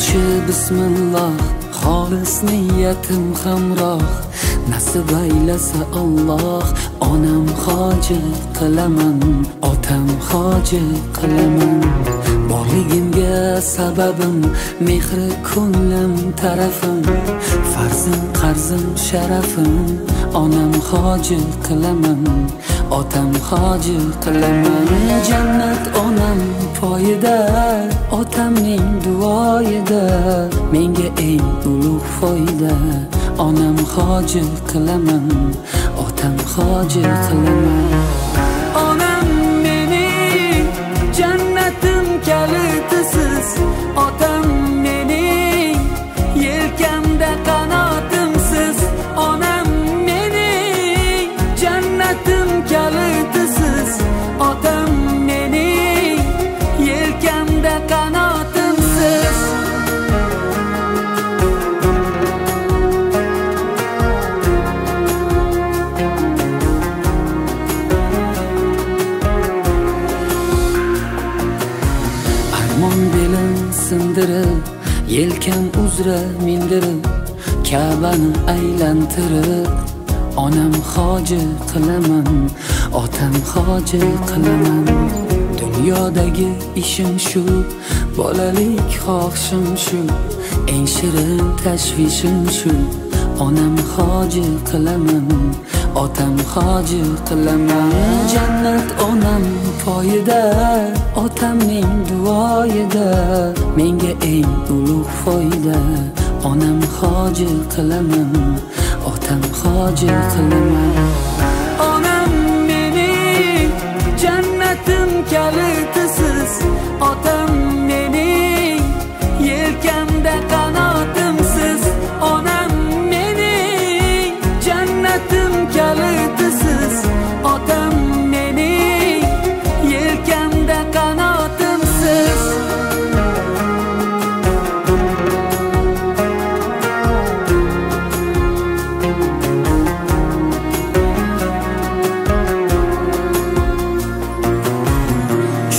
Birinchi bismillah, xolis niyatim hamroh. Nasib aylasa Alloh, onam hoji qilaman, otam hoji qilaman. Borligimga sababim, mehri ko'nglim tarafim, farzim qarzim sharafim, onam hoji qilaman, otam hoji qilaman. Jannat onam poyida, otamning duoyida, menga eng ulug' foyda, onam hoji qilaman, otam hoji qilaman. Onam mening jannatim kalitisiz, otam mening yelkamda qanotimsiz. Onam mening jannatim kalitisiz, otam mening yelkamda qanotimsiz. Armon belim sindirib, yelkam uzra mindirib, Ka'bani aylantirib, onam hoji qilaman, otam hoji qilaman. Dunyodagi ishim shu, bolalik xohishim shu, eng shirin tashvishim shu, onam hoji qilaman, otam hoji qilaman. Jannat onam poyida, otamning duoyida, menga eng ulug' foyda, onam hoji qilaman, otam hoji qilaman. Onam mening jannatim kalitisiz, otam mening yelkamda qanotimsiz. Onam mening jannatim kalitisiz, otam mening yelkamda qanotimsiz.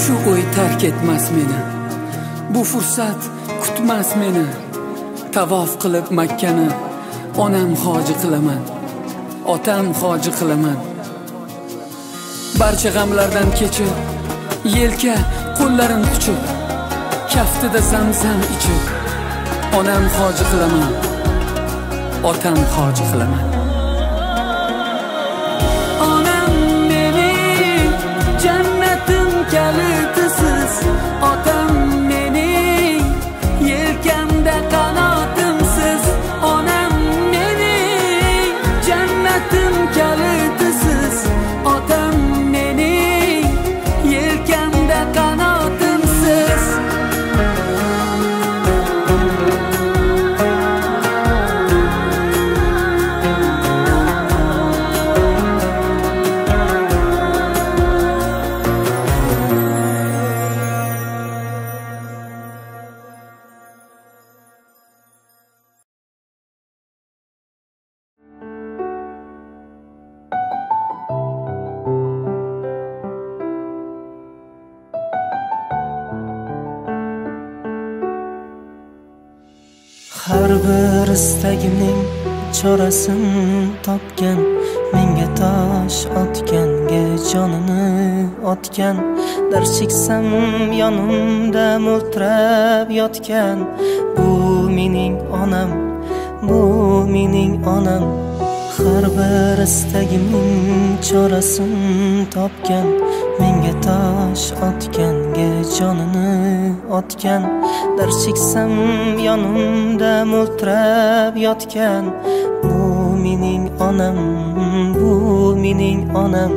Shu o'y tark etmas meni, bu fursat kutmas meni. Tavof qilib Makkani, onam hoji qilaman, otam hoji qilaman. Barcha g'amlardan kechib, yelka qo'llarim quchib, kaftida zamzam ichib, onam hoji qilaman, otam hoji qilaman. Onam mening jannatim kalitisiz, otam mening yelkamda qanotimsiz. Onam mening jannatim kalitisiz, otam mening yelkamda qanotimsiz. Har bir istagimning chorasin topgan, menga tosh otganga jonini otgan, dard cheksam yonimda mo'ltirab yotgan, bu mening onam, bu mening onam. Har bir istagimning chorasin topgan, menga tosh otganga jonini otgan, dard cheksam yonimda mo'ltirab yotgan, bu mening onam, bu mening onam.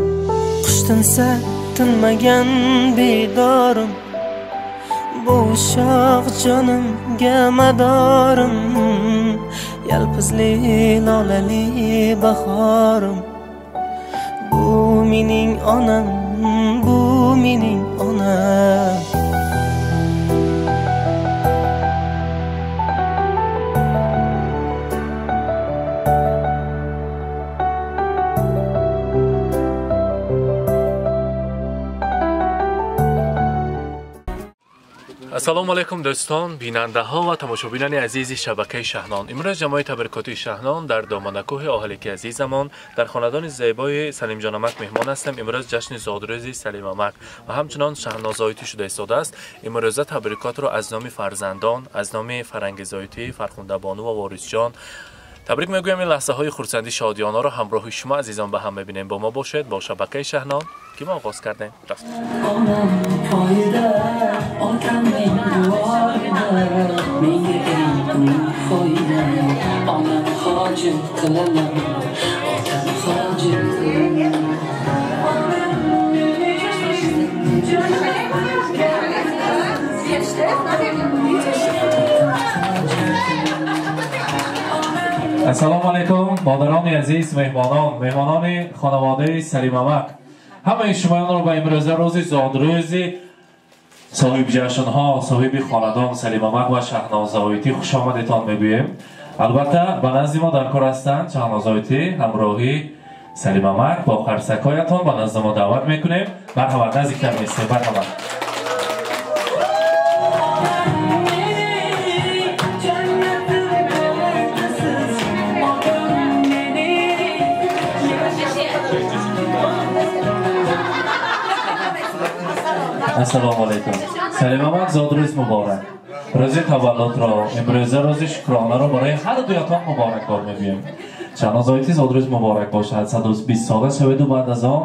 Qush tinsa tinmagan bedorim, bu ushoq jonimga madorim, yalpizli lolali bahorim, bu mening onam, bu mening onam. Ассалому алайкум дӯстон, бинандаҳо ва тамошобинони азизи шабакаи Шаҳнон. Имрӯз ҷамоаи табрикотии Шаҳнон дар доманакӯҳи оҳилики азизамон дар хонадони зебои Салимҷон амак меҳмон ҳастем. Имрӯз ҷашни зодрӯзи Салим амак ва ҳамчунон Шаҳноз Зоитӣ шуда истодааст. Имрӯза табрикотро аз номи фарзандон, аз номи Фарангиз Зоитӣ, Фархундабону ва Ворисҷон табрик мегӯям. Ин лаҳзаҳои хурсандӣ шодиёнаро ҳамроҳи шумо азизон ба ҳам мебинем. Бо мо бошед бо шабакаи Шаҳнон ки мо оғоз кардем. Рафт. Onam poyida, otamning duoyida, menga eng ulug' foyda. Onam hojat qilaman, otam hojat qilaman. Onam mening Ассалому алайкум модарони азиз, меҳмонон, меҳмонони хонаводаи Салим амак. Ҳамаи шумоёнро ба имрӯза рӯзи зодрӯзи соҳибҷашнҳо, соҳиби хонадон Салим амак ва Шаҳноз Зоитӣ хушомадетон мегӯем. Албатта ба назди мо дар кор ҳастанд Шаҳноз Зоитӣ ҳамроҳи Салим амак бо қарсакҳоятон ба назди мо даъват мекунем. Марҳамат, наздиктар меистем. Марҳамат. Jannatim kalitisiz, otam mening. Ассалому алайкум. Салим амак, зодрӯз муборак. Рӯзи таваллудро, имрӯза рӯзи шукронаро барои ҳар дуятон муборакбод мегӯем. Шаҳноз Зоитӣ зодрӯз муборак бошад. 120 сола шаведу баъд аз он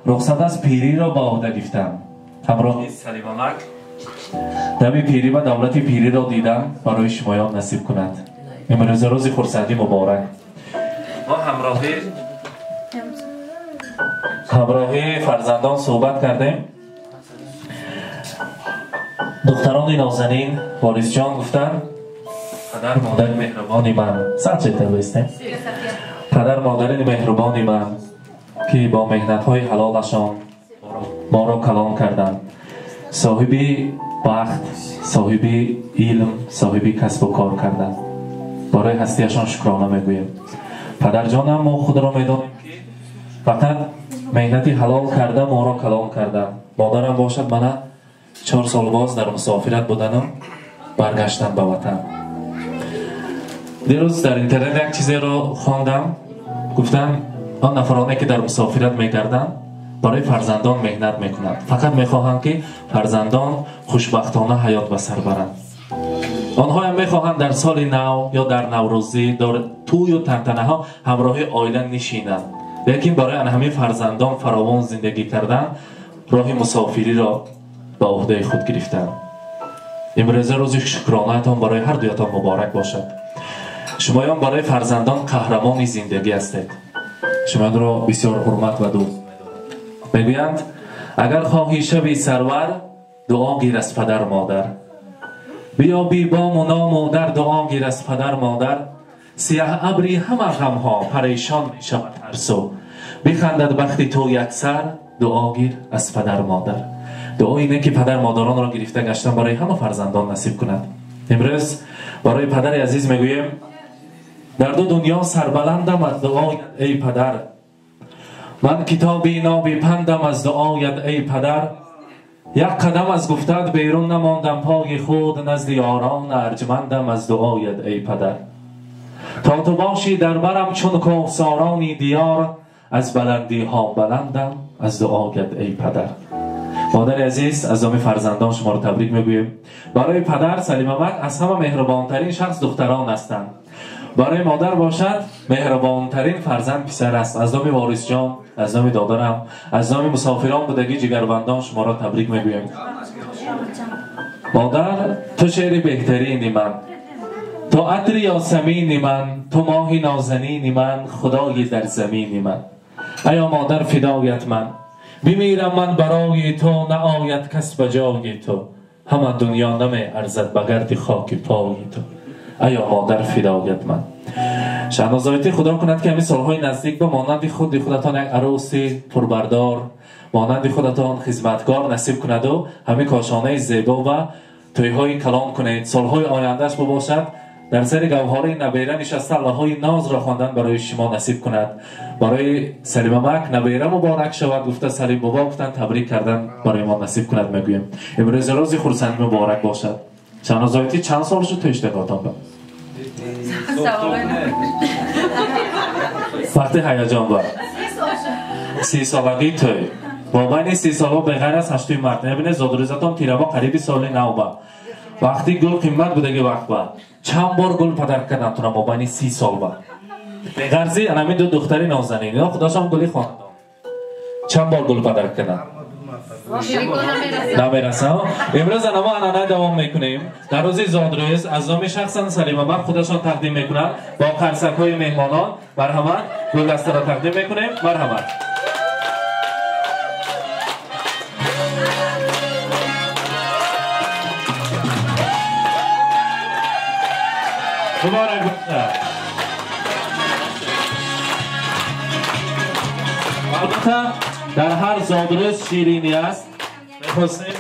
рухсат аз пириро ба ӯҳда гирифтам. Ҳамроҳи Салим амак дами пирӣ ва давлати пириро дидан барои шумоён насиб кунад. Имрӯза рӯзи хурсандӣ муборак. Мо ҳамроҳи фарзандон суҳбат кардем. Духтарони нозанин Ворисҷон гуфтанд: падар модари меҳрубони ман, сарчетабистем. Падар модари меҳрубони ман ки бо меҳнатҳои ҳалолашон моро калон карданд, соҳиби бахт, соҳиби илм, соҳиби касбу кор карданд. Барои ҳастиашон шукрона мегӯем. Падарҷонам, мо худро медонем ки фақат меҳнати ҳалол карда моро калон карданд. Модарам бошад мана 4 сол боз дар мусофират буданам баргаштам ба ватан. Дирӯз дар интернет як чизеро хондам. Гуфтам он нафароне ки дар мусофират мегарданд барои фарзандон меҳнат мекунанд, фақат мехоҳанд ки фарзандон хушбахтона ҳаёт ба сар баранд. Онҳоям мехоҳанд дар соли нав ё дар наврӯзӣ, дар тӯю тантанаҳо ҳамроҳи оила нишинанд, лекин барои ан ҳамин фарзандон фаровон зиндагӣ кардан роҳи мусофириро ба ӯҳдаи худ гирифтанд. Имрӯза рӯзи шукронаатон барои ҳар дуятон муборак бошад. Шумоён барои фарзандон қаҳрамони зиндагӣ ҳастед. Шумоёнро бисёр ҳурмат ва дӯст медорам. Мегӯянд агар хоҳӣ шави сарвар, дуо гир аз падар модар. Биёбӣ бому ному дар, дуо гир аз падар модар. Сиёҳ абри ҳама ғамҳо парешон мешавад ҳар су. Бихандад бахти ту яксар, дуо гир аз падар модар. Дуои не ки падар модаронро гирифта гаштан барои ҳама фарзандон насиб кунад. Имрӯз барои падари азиз мегӯем: дар ду дунё сарбаландам аз дуоят эй падар, ман китоби ноби пандам аз дуоят эй падар. Як қадам аз гуфтат берун намондам пои худ, назди ёрон арҷмандам аз дуоят эй падар. То ту бошӣ дар барам чун кӯҳсорони диёр, аз баландиҳо баландам аз дуоят эй падар. Модари азиз, аз номи фарзандон шуморо табрик мегӯем. Барои падар Салим амак аз ҳама меҳрубонтарин шахс духтарон ҳастанд. Барои модар бошад меҳрубонтарин фарзанд писар аст. Аз номи Ворисҷон, аз номи додарам, аз номи мусофирон будагӣ ҷигарбандон шуморо табрик мегӯем. Модар, ту шеъри беҳтарини ман, ту атри ёсамини ман, ту моҳи нозанини ман, худои дар замини ман. Аё модар фидоят ман, бимирам ман барои ту, наояд кас ба ҷои ту. Ҳама дунё намеарзад ба гарди хоки пои ту. Аё модар фидоят ман. Шаҳноз Зоитӣ, худо кунад ки ҳамин солҳои наздик ба монанди худи худатон як арӯси пурбардор, монанди худатон хизматкор насиб кунаду ҳамин кошонаи зебо ва тӯйҳои калон кунед. Солҳои ояндааш бобошад дар сари гавҳараи набера нишаста аллоҳои нозро хондан барои шумо насиб кунад. Барои Салимамак набера муборак шавад гуфта Салим бобо гуфтан табрик кардан барои мо насиб кунад мегӯем. Имрӯз рӯзи хурсанд муборак бошад. Шаҳнозоити чанд сол шуд то иштиҳодатон ба? Вақти ҳаяҷон ба. 30 солагии тӯй. Бо байни 30 сола беғайр аз 8 март мебинед зодрӯзатон тирамо қариби соли нав ба. Вақти гул қимат будаги вақт ба. Чанд бор гул падар кардам тура мо байни 30 сол ба. Беғарзи анами ду духтари нозанин. Ино худашон гули хонадон. Чанд бор гул падар кардам? Намерасам. Имрӯз анамо анана давом мекунем. Дар рӯзи зодрӯз аз номи шахсан Салимамак худашон тақдим мекунанд бо қарсакҳои меҳмонон. Марҳамат, гулдастаро тақдим мекунем. Марҳамат. Муборак бошад. Албатта дар ҳар зодрӯз ширинӣ аст. Мехостем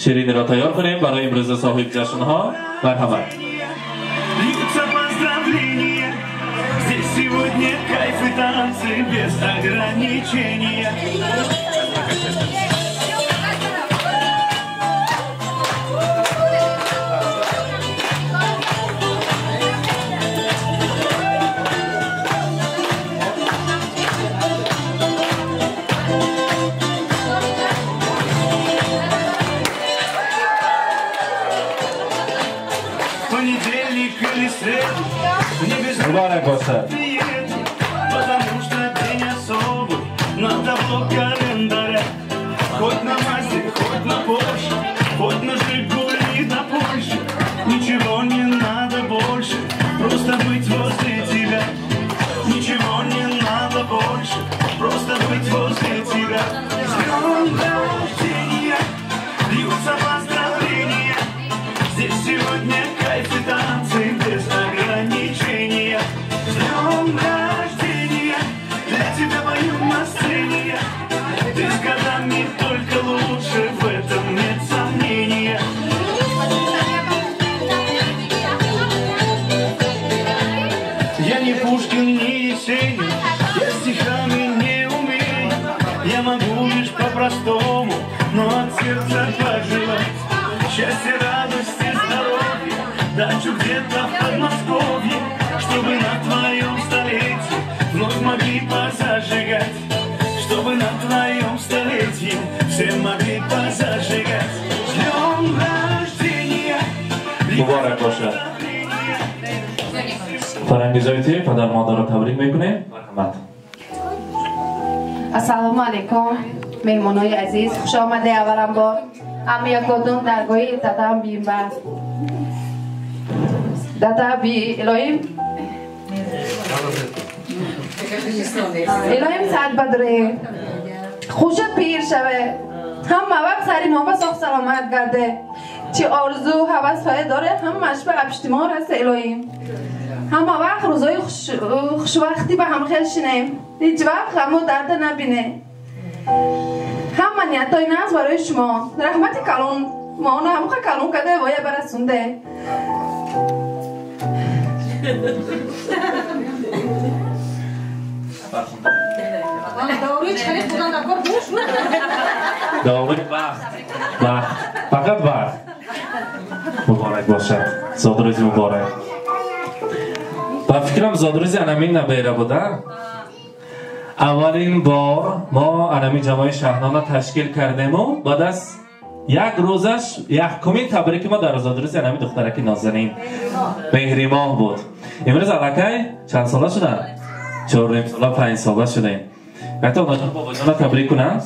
шириниро тайёр кунем барои имрӯза соҳиби ҷашнҳо. Марҳамат. Сегодня кайф и танцы без ограничения. Муборак бошад. Потому что день особый на табло календаря. Хоть на Мазде, хоть на Порше, хоть на Жигули до Польши. Ничего не надо больше, просто быть возле тебя. Ничего не надо больше, просто быть возле тебя. С днем рождения льются поздравления. Здесь сегодня кайф и танцы без ограничения. С днем рождения, для тебя пою на сцене. Ты с годами только лучше, в этом нет сомнения. Я не Пушкин, не Есенин, я стихами не умею. Я могу лишь по-простому, но от сердца пожелать счастья, радости, здоровья, дачу где-то в Подмосковье, чтобы на твоем столетии вновь могли позажигать, чтобы на твоем столетии все могли позажигать. С днем рождения! Муборак бошад. Фарангизоити падар модарро табрик мекунем. Марҳамат. Ассалому алайкум, меҳмонои азиз, хуш омадед аввалан бор. Ами якодум даргоҳи дадам бимба. Дада би Илоҳим. Илоҳим сад бадре. Хуша пир шаве. Ҳама вақт сари мо ба соғ саломат гарде. Чи орзу ҳавасҳое доре, ҳамааш ба абштимо расе Илоҳим. Ҳама вақт рӯзои хушвақтӣ ба ҳам хел шинем. Ҳеҷ вақт ғаму дарда набине. Ҳама ниятҳои нағз барои шумо. Раҳмати калон. Моно ҳамуқа калон каде воя барасунде. Доври вақт. Вақт. Фақат вақт. Муборак бошад. Зодрӯзи муборак. Ба фикрам зодрӯзи анамин набера буда. Аввалин бор мо анами ҷамоаи Шаҳнона ташкил кардему баъд аз як рӯзаш якумин табрики мо дар зодрӯзи анами духтараки нозанин Меҳримоҳ буд. Имрӯз аллакай чанд сола шуданд? 4.5 сола, 5 сола шудем. Ҳатто онаҷон бобоҷонро табрик кунам.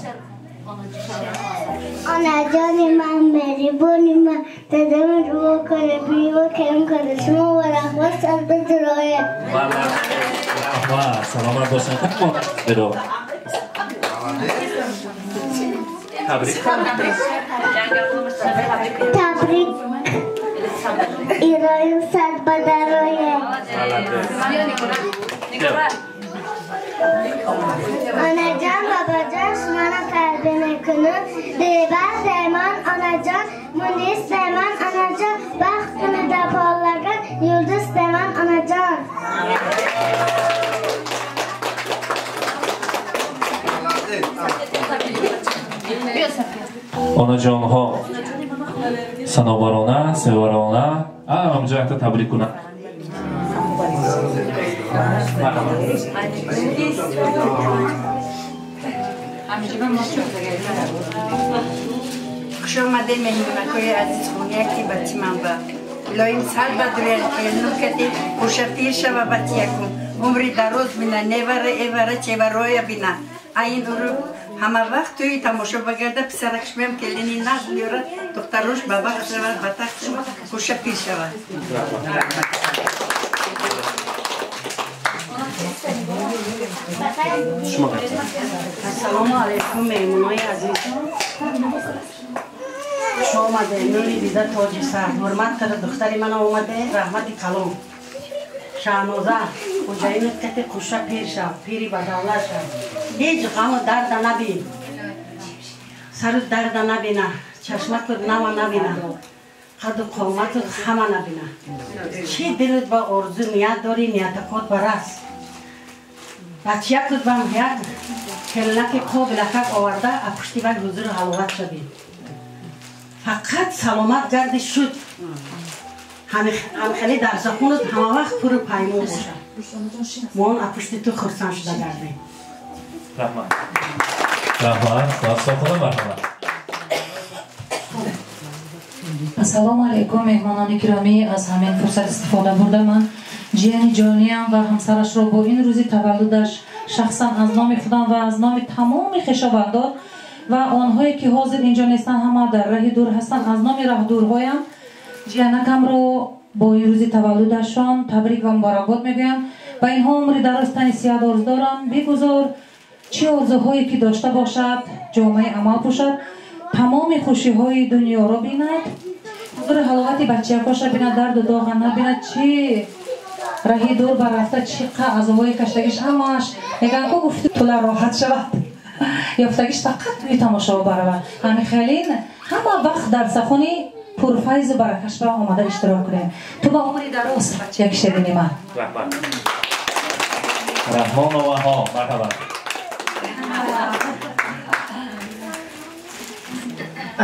Онаҷони ман, меҳрибони ман, дадам дуо кунад, биво карам кунад, шумо ва раҳмат сад бадроя. Раҳмат, саломат бошед. Табрик. Табрик. Илоҳим сад бадароя. Онаҷон, бобоҷон, шуморо тарбия мекунам. Дилбар Саймон, онаҷон, Мунис Саймон, онаҷон, бахт кунед дар боллаган. Yulduz deman onajon. Onajonҳо Санобарона, Севарона, ҳамҷо якта табрик кунам. Хуш омадед меҳмонакҳои азиз, хонияки бачи ман ба илоҳим сал ба дуял келну кати хушапир шава бачиякум умри дароз бина, невара эвара чевароя бина. Айн уру ҳама вақт тӯи тамошо багарда, писаракшмем келини нағз биёрад, духтарош ба бахт шавад, ба тахт шавад, хушапир шавад. Ассалому алайкум меҳмонои азиз. Хуш омадед, нури дида тоҷи сар. Ҳурмат карда духтари ман омаде, раҳмати калом. Шаҳноза, хоҷаинат кати қуша пир шав, пири ба давлат шав. Ҳеҷ ғаму дарда набин. Сару дарда набина, чашмакут нава набина. Қаду қоматут ҳама набина. Чӣ дилут ба орзу ният дорӣ, ниятакот барас. Бачиякут бам як келнаки қобилакак оварда, а пушти вай ҳузуру ҳаловат шавӣ. Фақат саломат гарди шуд. Ҳамхеле дарсахонат ҳамавақт пуру паймон бошад. Мо он апушти ту хурсанд шуда гардем. Раҳмат. Раҳмат. Сохона марҳамат. Ассалому алайкум меҳмонони гиромӣ. Аз ҳамин фурсат истифода бурда ман ҷияни ҷониям ва ҳамсарашро бо ин рӯзи таваллудаш шахсан аз номи худам ва аз номи тамоми хешовандон ва онҳое ки ҳозир инҷо нестанд, ҳама дар раҳи дур ҳастанд, аз номи раҳдурҳоям ҷиянакамро бо ин рӯзи таваллудашон табрик ва муборакбод мегӯям. Ба инҳо умри дароз, тани сиҳат орзу дорам. Бигузор чӣ орзуҳое ки дошта бошад, ҷомаи амал пӯшад, тамоми хушиҳои дунёро бинад, ҳузури ҳаловати бачаякоша бинад, дарду доға набинад, чӣ раҳи дур баррафта, чӣ қа азобҳои каштагиш ҳамааш мегӯянд ку гуфти тула роҳат шавад, ёфтагиш фақат тӯи тамошо баравад. Ҳамин хелин ҳама вақт дар сахони пурфайзу баракашро омада иштирок кунем. Ту ба умри дароз, бачаяк ширини ман. Раҳмат. Раҳмоноваҳо марҳабат.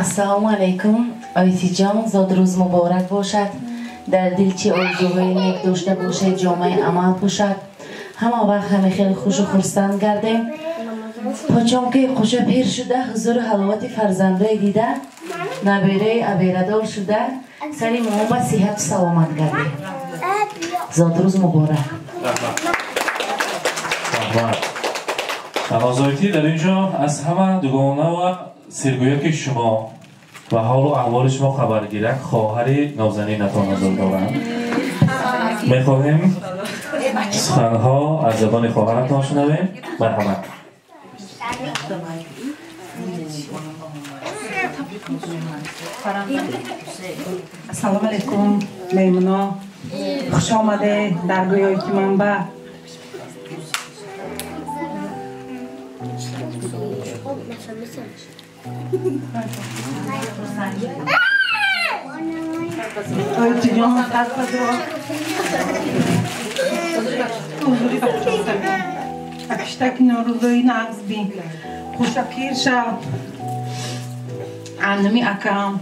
Ассалому алайкум Ойтиҷон, зодрӯз муборак бошад. Дар дил чӣ орзуҳои нек дошта бошед, ҷомаи амал пӯшад. Ҳама вақт ҳаме хеле хушу хурсанд гардем. Почонки қуша пир шуда, ҳузуру ҳаловати фарзандои дида, набераи аберадор шуда, сари мо ба сиҳату саломат гардем. Зодрӯз муборак. Раҳмат. Шаҳнозоитӣ, дар ин ҷо аз ҳама дугона ва сиргӯяки шумо ва ҳолу аҳволи шумо хабаргирак хоҳари нозанинатон ҳузур доранд. Мехоҳем суханҳо аз забони хоҳаратон шунавем. Марҳамат. Ассалому алайкум меҳмоно, хуш омадед дар гӯёи ки манба. Ойтиҷон, ҳузури акиштаки норӯзои нағз бин, хуша пир шав. Аннуми акам,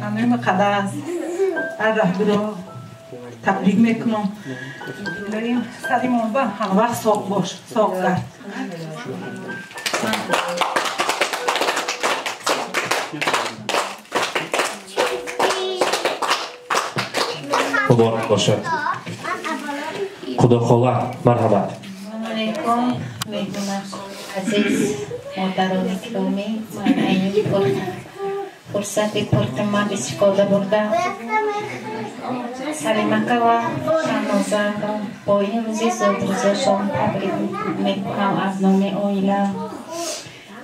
аннуми муқаддас ар раҳдуро табрик мекунам. Илоҳим сари мо ба ҳамавақт соғ бош, соғ гард. Муборак бошад. Худохола марҳамат. Ассалому алайкум меҳмонакони азиз, модарони гиромӣ. Ман айни фурсати пурқимат истифода бурда Салимака ва Шаҳнозаро бо ин рӯзи зодрӯзашон табрик мекунам аз номи оила.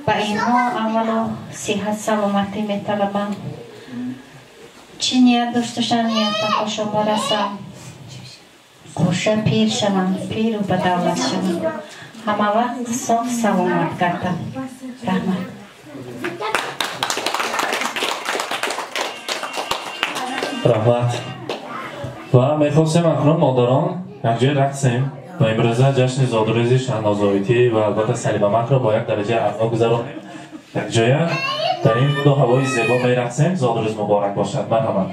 Ба инҳо аввало сиҳат саломатӣ металабам. Чӣ ният дошташанд, ниятакошон барасам. Қуша пир шаванд, пиру ба давлат шаванд. Ҳама вақт соф саломат гардам. Раҳмат. Раҳмат. Ва мехостем акнун модарон якҷоя рақсем ва имрӯза ҷашни зодрӯзи Шаҳнозоитӣ ва албатта Салимамакро бо як дараҷаи аъло гузаронем. Якҷоя дар ин буду ҳавои зебо мерақсем. Зодрӯз муборак бошад. Марҳамат.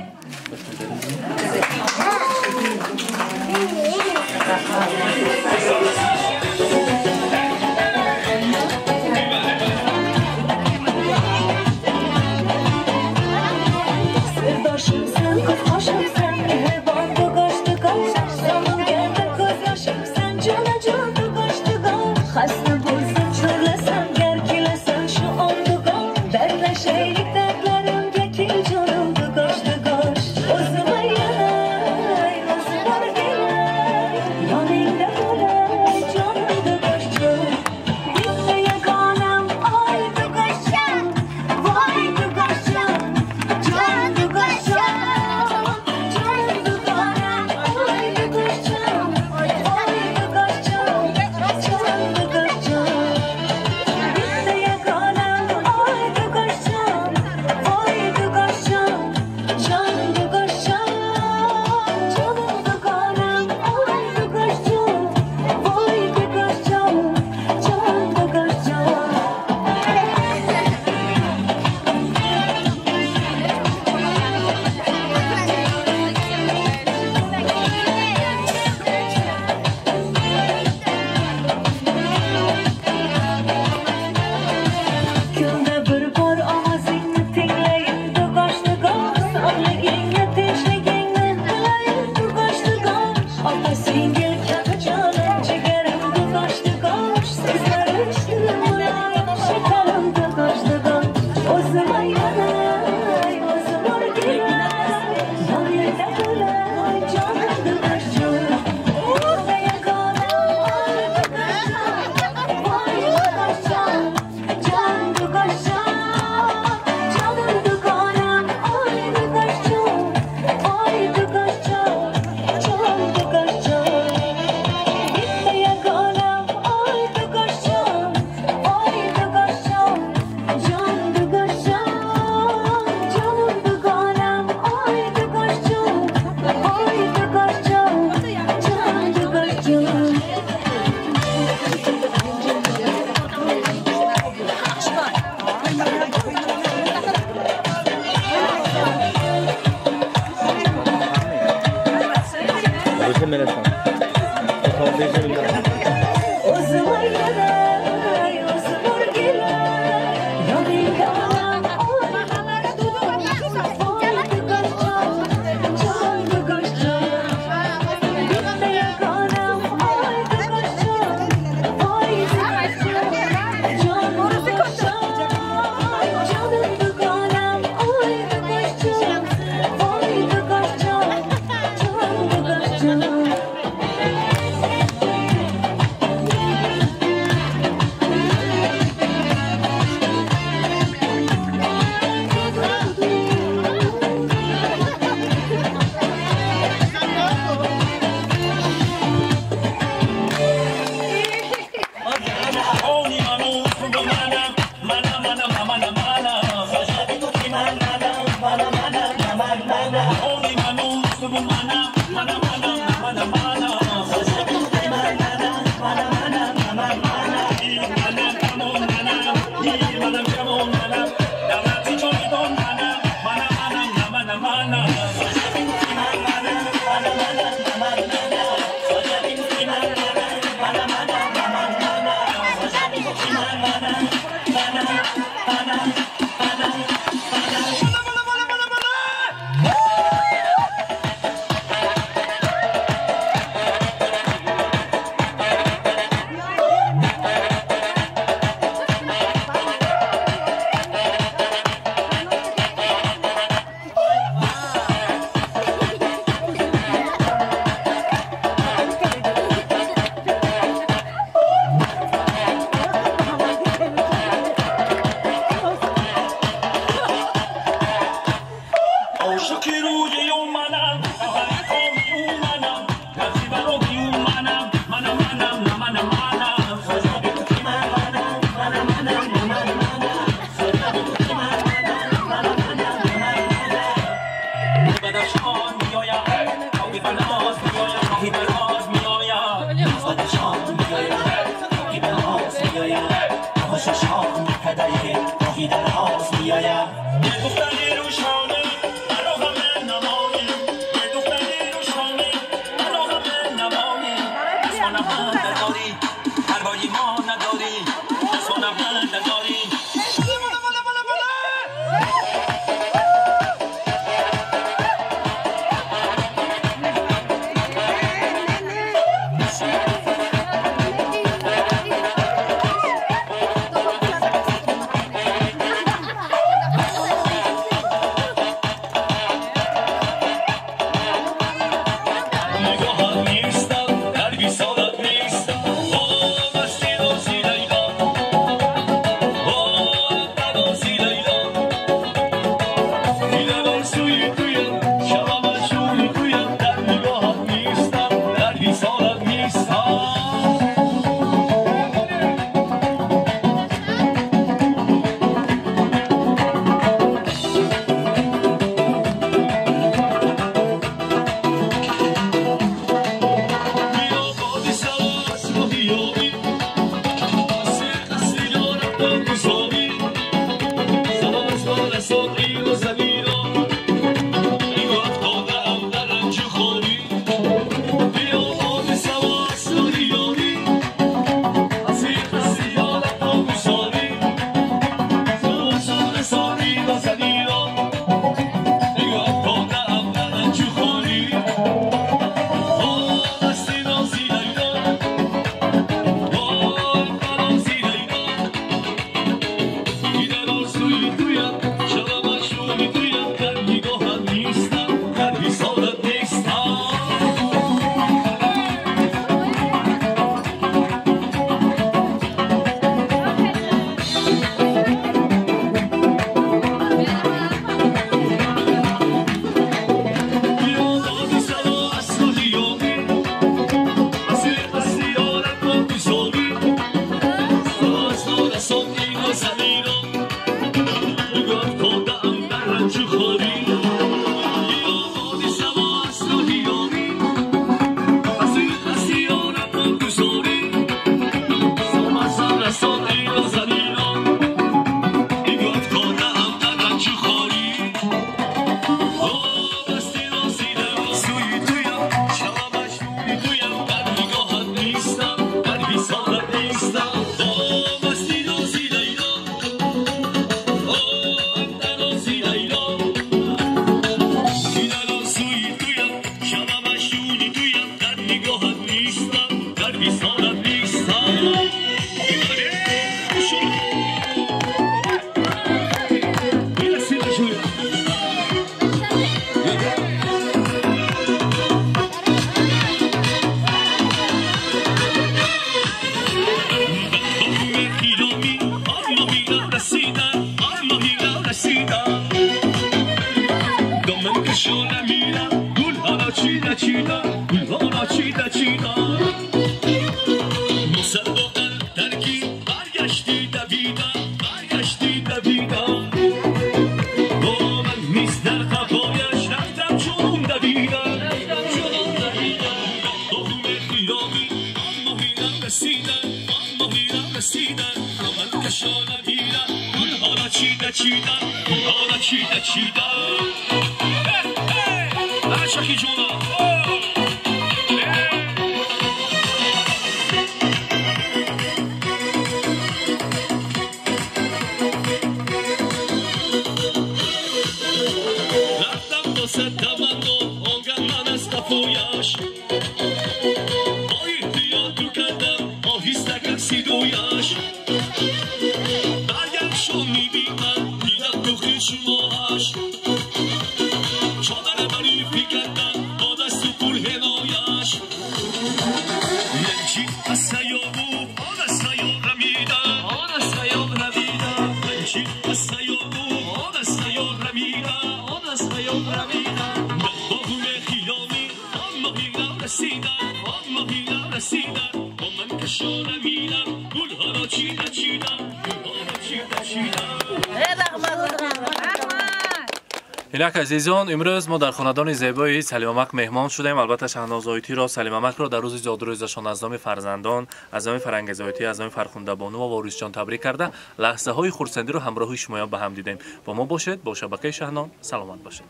Инак, азизон, имрӯз мо дар хонадони зебои Салимамак меҳмон шудем. Албатта, Шаҳноз Оитиро, Салимамакро дар рӯзи зодрӯзашон аз номи фарзандон, аз номи Фарангез Оитӣ, аз номи Фархундабону ва Ворисҷон табрик карда, лаҳзаҳои хурсандиро ҳамроҳи шумоён ба ҳам дидем. Бо мо бошед, бо шабакаи Шаҳнон. Саломат бошед.